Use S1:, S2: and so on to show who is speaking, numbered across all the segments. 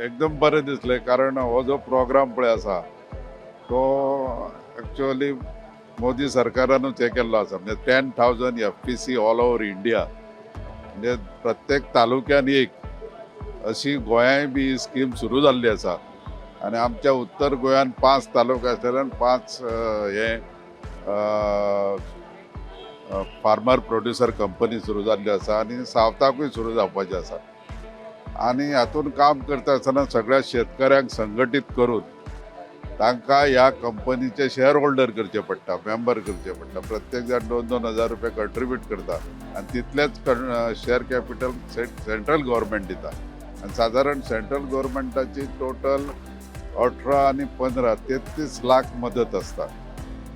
S1: एकदम बरें दिसलें, कारण हो जो प्रोग्राम पळय आसा तो एक्चुअली मोदी सरकारानूच हें केल्लो आसा. म्हणजे 10,000 FPC all over India, म्हणजे प्रत्येक तालुक्यान एक अशी गोंयांय बी ही स्कीम सुरू जाल्ली आसा. आनी आमच्या उत्तर गोंयान पांच तालुके आसलेल्यान पांच हे फार्मर प्रोड्युसर कंपनी सुरू जाल्ली आसा आनी सावथाकूय सुरू जावपाची आसा. आनी हातून काम करता आसतना सगळ्या शेतकऱ्यांक संघटीत करून तांकां ह्या कंपनीचे शेअर होल्डर करचे पडटा, मेंबर करचे पडटा. प्रत्येक जाण 2-2 हजार रुपया कंट्रिब्यूट करता आनी तितलेच शेअर कॅपिटल सेंट्रल गव्हर्मेंट दिता. आनी सादारण सेंट्रल गव्हर्मेंटाची टोटल 18 आनी 15, 33 लाख मदत आसता.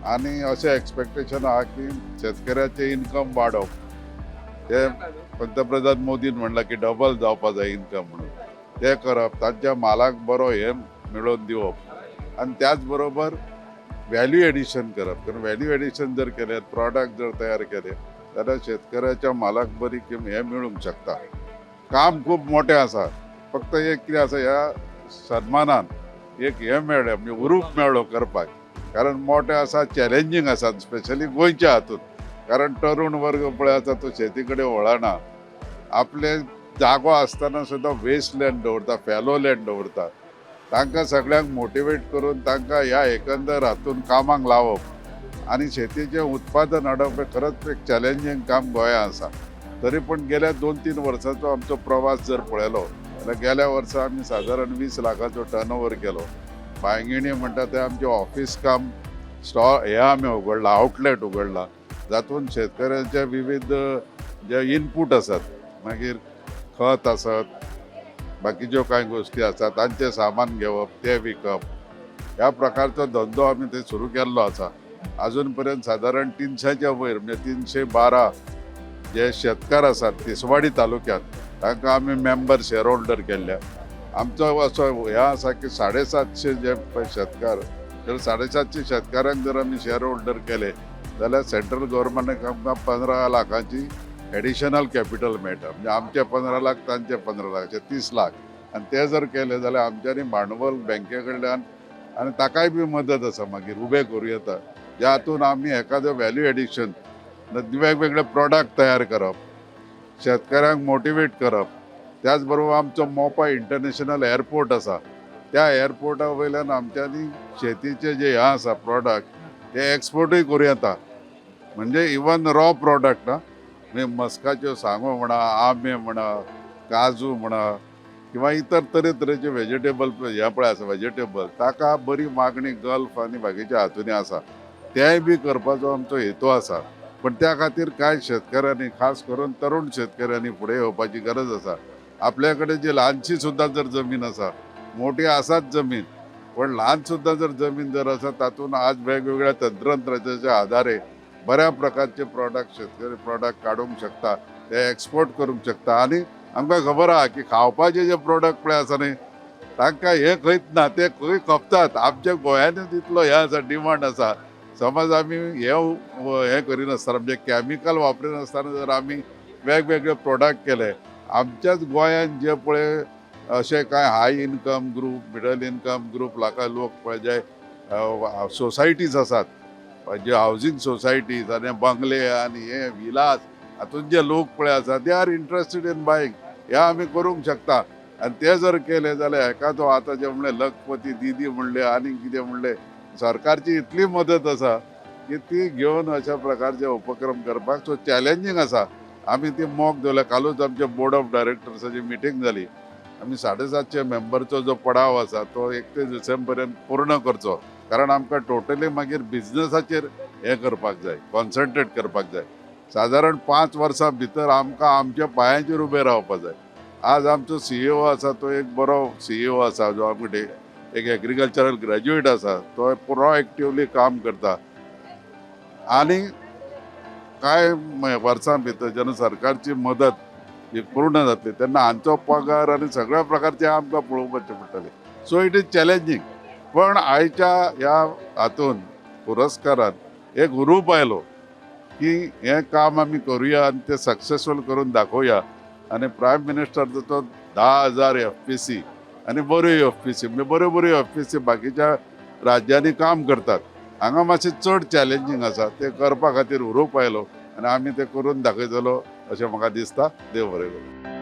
S1: आनी अशें एक्सपेक्टेशन आहा की शेतकऱ्याचें इन्कम वाडोवप, ते पंतप्रधान मोदीन म्हणलां की डबल जावपा जाय इन्कम म्हणून, तें करप, तांच्या मालाक बरो हें मेळोवन दिवप आनी त्याच बरोबर व्हॅल्यू एडिशन करप. कारण व्हॅल्यू एडिशन जर केलें, प्रॉडक्ट जर तयार केले जाल्यार शेतकऱ्याच्या मालाक बरी हें मेळूंक शकता. काम खूब मोठें आसा. फक्त एक कितें आसा, ह्या सन्मानान एक हें मेळ्ळें, म्हणजे हुरूप मेळ्ळो करपाक. कारण मोठें आसा, चॅलेंजींग आसा, स्पेशली गोंयच्या हातूंत, कारण तरुण वर्ग पळय आसा तो शेती कडेन वळना. आपले जागो आसतना सुद्दां वेस्ट लँड दवरता, फॅलो लँड दवरता. तांकां सगळ्यांक मोटिवेट करून तांकां ह्या एकंदर हातून कामाक लावप आनी शेतीचें उत्पादन हाडप हें खरंच एक चॅलेंजींग काम गोंयांत आसा. तरी पण गेल्या 2-3 वर्सांचो आमचो प्रवास जर पळयलो जाल्यार गेल्या वर्सा आमी सादारण 20 लाखाचो टर्न ओवर केलो. बांयगिणी म्हणटा तें आमचें ऑफिस काम स्टॉल हें आमी उगडलां, आउटलेट उगडलां, जातून शेतकऱ्यांचे विविध जे इनपूट आसात, मागीर खत आसत, बाकीच्यो कांय गोश्टी आसा, तांचें सामान घेवप, तें विकप, ह्या प्रकारचो धंदो आमी थंय सुरू केल्लो आसा. अजून पर्यंत सादारण 300च्या वयर, म्हणजे 312 जे शेतकार आसात तिसवाडी तालुक्यात, तांकां आमी मेंबर शेअर होल्डर केल्ल्या. आमचो असो हें आसा की 750 जे पळय शेतकार, जर 750 शेतकारांक जर आमी शेअर होल्डर केले जाल्यार सेंट्रल गव्हर्मेंटाक आमकां 15 लाखांची एडिशनल कॅपिटल मेळटा. म्हणजे आमचे 15 लाख, तांचे 15 लाख, अशे 30 लाख. आनी ते जर केले जाल्यार आमच्यांनी भांडवल बँके कडल्यान आनी ताकाय बी मदत आसा, मागीर उबें करूं येता, ज्या हातून आमी एखादो व्हॅल्यू एडिशन, वेगवेगळे प्रोडक्ट तयार करप, शेतकऱ्यांक मोटिवेट करप. त्याच बरोबर आमचो मोपा इंटरनॅशनल एअरपोर्ट आसा, त्या एअरपोर्टा वयल्यान आमच्यांनी शेतीचे जे हें आसा प्रोडक्ट, ते एक्सपोर्टूय करूं येता. म्हणजे इवन रॉ प्रोडक्ट ना, म्हणजे मस्काच्यो सांगो म्हणा, आंबे म्हणा, काजू म्हणा किंवा इतर तरेतरेचे व्हेजिटेबल हे पळय आसा व्हेजिटेबल, ताका बरी मागणी गल्फ आनी बाकीच्या हातूंनी आसा. तेंय बी करपाचो आमचो हेतू आसा. पण त्या खातीर कांय शेतकऱ्यांनी, खास करून तरुण शेतकऱ्यांनी फुडें येवपाची गरज आसा. आपल्या कडेन जी ल्हानशी सुद्दां जर जमीन आसा, मोठी आसाच जमीन, पण ल्हान सुद्दां जर जमीन जर आसा, तातूंत आज वेगवेगळ्या तंत्रज्ञानाच्या आधारे बऱ्या प्रकारचे प्रोडक्ट शेतकरी प्रोडक्ट काडूंक शकता, ते एक्सपोर्ट करूंक शकता. आनी आमकां खबर आहा की खावपाचे जे प्रोडक्ट पळय आसा न्ही, तांकां हे खंयच ना, ते खंय खपतात. आमच्या गोंयांतूच इतलो हें आसा, डिमांड आसा. समज आमी हे हें करिनासतना, म्हणजे कॅमिकल वापरिनासतना जर आमी वेगवेगळे प्रोडक्ट केले, आमच्याच गोंयांत जे पळय अशे कांय high income group, middle income group लोकां लोक पळय जे सोसायटीज आसात, जे हावजींग सोसायटीज आनी बंगले आनी हे विलास, हातूंत जे लोक पळय आसा, they are interested in buying. हे आमी करूंक शकता. आनी ते जर केले जाल्यार एकादो आतां जे म्हणले लखपती दिदी म्हणले आनी कितें म्हणले, सरकारची इतली मदत आसा की ती घेवन अशा प्रकारचे उपक्रम करपाक. सो चॅलेंजींग आसा. आमी ती मोख दवरल्या. कालूच आमच्या बोर्ड ऑफ डायरेक्टर्साची मिटींग जाली. आमी 750 मेंबरचो जो पडाव आसा तो 31 डिसेंबर पर्यंत पूर्ण करचो, कारण आमकां टोटली मागीर बिजनसाचेर हें करपाक जाय, कॉन्सन्ट्रेट करपाक जाय. सादारण 5 वर्सां भितर आमकां आमच्या पांयांचेर उबें रावपा जाय. आज आमचो सीईओ आसा तो एक बरो सीईओ आसा, जो आमचे एक एग्रीकल्चरल ग्रॅज्युएट आसा. तो प्रोएक्टिवली काम करता. आनी कांय वर्सां भितर जेन्ना सरकारची मदत ही पूर्ण जातली तेन्ना हांचो पगार आनी सगळ्या प्रकारचे आमकां पळोवपाचें पडटलें. So it is challenging, पण आयच्या ह्या हातून पुरस्कारान एक हुरूप आयलो की हें काम आमी करुया आनी तें सक्सेसफूल करून दाखोवया. आनी प्रायम मिनिस्टर तो 10,000 एफपीसी आनी बऱ्यो एफ पी सी म्हणजे बऱ्यो बऱ्यो एफ पी सी बाकीच्या राज्यांनी काम करतात. हांगा मातशें चड चॅलेंजींग आसा, तें करपा खातीर हुरूप आयलो आनी आमी तें करून दाखयतलो अशें म्हाका दिसता. देव बरें करूं.